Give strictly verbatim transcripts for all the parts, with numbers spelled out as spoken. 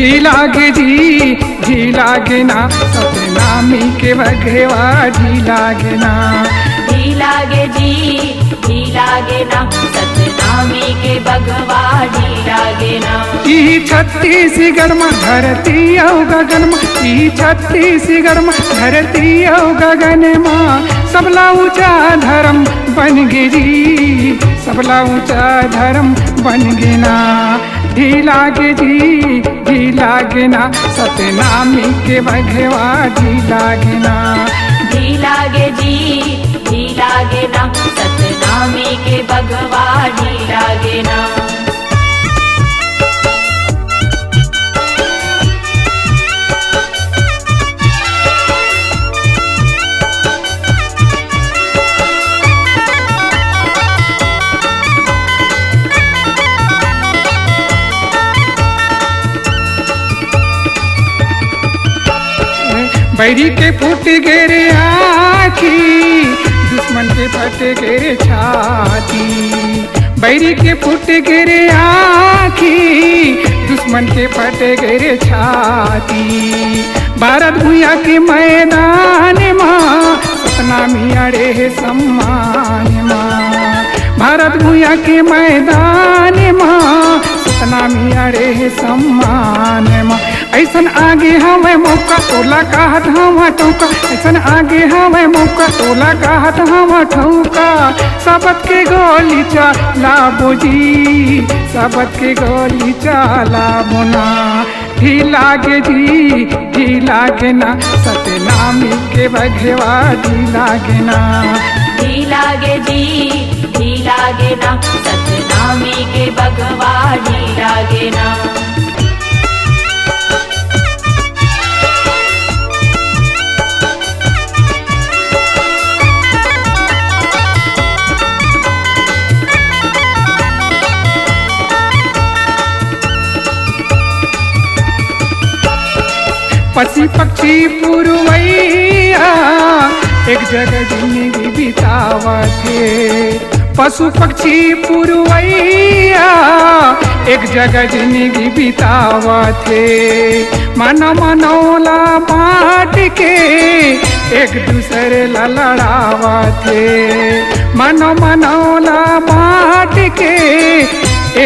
ढीला गे जी, ढीला गे ना, सतनामी के बघवा ढीला गे ना। ढीला गे जी, ढीला गे ना, सतनामी के बघवा ढीला गे ना। ई छत्तीसगढ़ म धरती अउ गगन म, ई छत्तीसगढ़ म धरती अउ गगन म, सबला ऊंचा धरम बन गे जी, सबला ऊंचा धरम बन गे ना। ढीला गे जी, ढीला गे ना, सतनामी के बघवा ढीला गे ना। ढीला गे जी, ढीला गे ना, सतनामी के बघवा ढीला गे ना। बैरी के फूट गे रे आँखी, दुश्मन के फट गे रे छाती। बैरी के फूट गे रे आँखी, दुश्मन के फट गे रे छाती। भारत भुइयां के मैदान म, सतनामी अड़े हे सम्मान म। भारत भुइयां के मैदान म, सतनामी अड़े हे सम्मान म। अइसन आगे हवय मौका, तोला कहत हवं ठौका। अइसन आगे हवय मौका, तोला कहत हवं ठौका। सबत के गोली चलाबो जी, सबत के गोली चलाबो ना। ढीला गे जी, ढीला गे ना, सतनामी के बघवा ढीला गे ना। ढीला गे जी, ढीला गे ना, सतनामी के बघवा ढीला गे ना। पशु पक्षी पुरवैया एक जगह जिंदगी बितावत हे। पशु पक्षी पुरवैया एक जगह जिंदगी बितावत हे। मन मनौला बांट के एक दूसरे ला लड़ावत हे। मन मनौला बांट के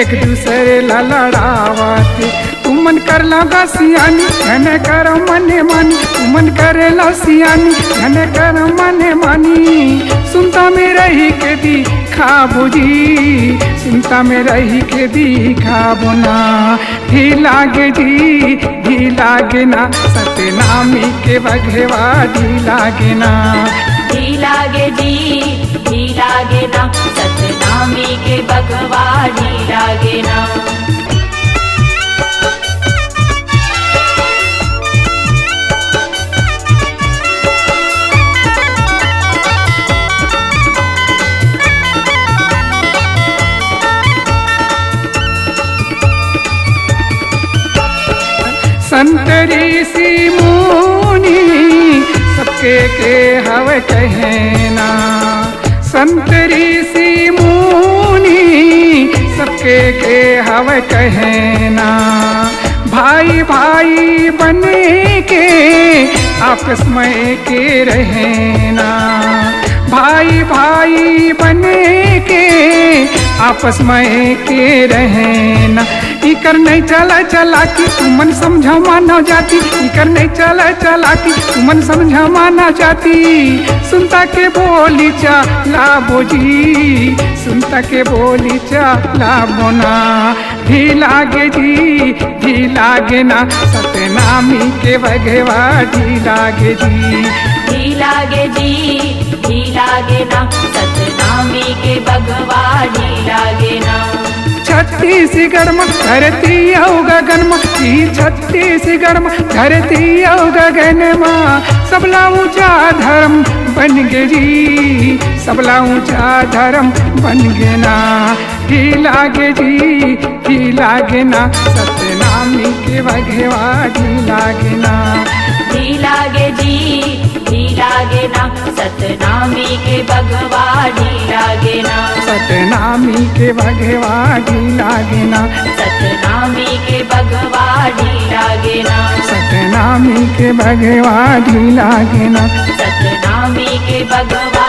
एक दूसरे ला लड़ावत हे। तुमन कर ला गा सियानी, झन कर मने मानी। तुमन कर ला सियानी, झन कर मने मानी। सुनता में रही के दिखाबो जी, सुनता में रही के दिखाबो ना। ढीला गे जी, ढीला गे ना, सतनामी के बघवा ढीला गे ना। ढीला गे जी, ढीला गे ना, सतनामी के बघवा ढीला गे ना। संत ऋषि मुनि सबके के हवय कहना। संत ऋषि मुनि सबके के हवय कहना। भाई भाई बने के आपस में के रहना। भाई भाई बने के आपस में के रहना। इकर नहीं चला चलाकी, तुमन समझा मानव जाति। इकर नहीं चला चलाकी, तुमन समझा मानव जाति। सुनता के बोली चलाबो जी, सुनता के बोली चलाबो ना। ढीला गे जी, ढीला गे ना, सतनामी के बघवा ढीला गे जी। ढीला गे जी, ढीला गे ना, सतनामी के बघवा ढीला गे ना। छत्तीसगढ़ म धरती अउ गगन म, ई छत्तीसगढ़ म धरती अउ गगन म, सबला ऊंचा धरम बन गे जी, सबला ऊंचा धरम बन गे ना। ढीला गे जी, ढीला गे ना, सतनामी के बघवा ढीला गे ना। ढीला गे जी, ढीला गे ना, सतनामी के बघवा ढीला गे ना। सतनामी के बघवा ढीला गे ना। सतनामी के बघवा ढीला सतनामी के बघवा ढीला गे ना। सतनामी के बघवा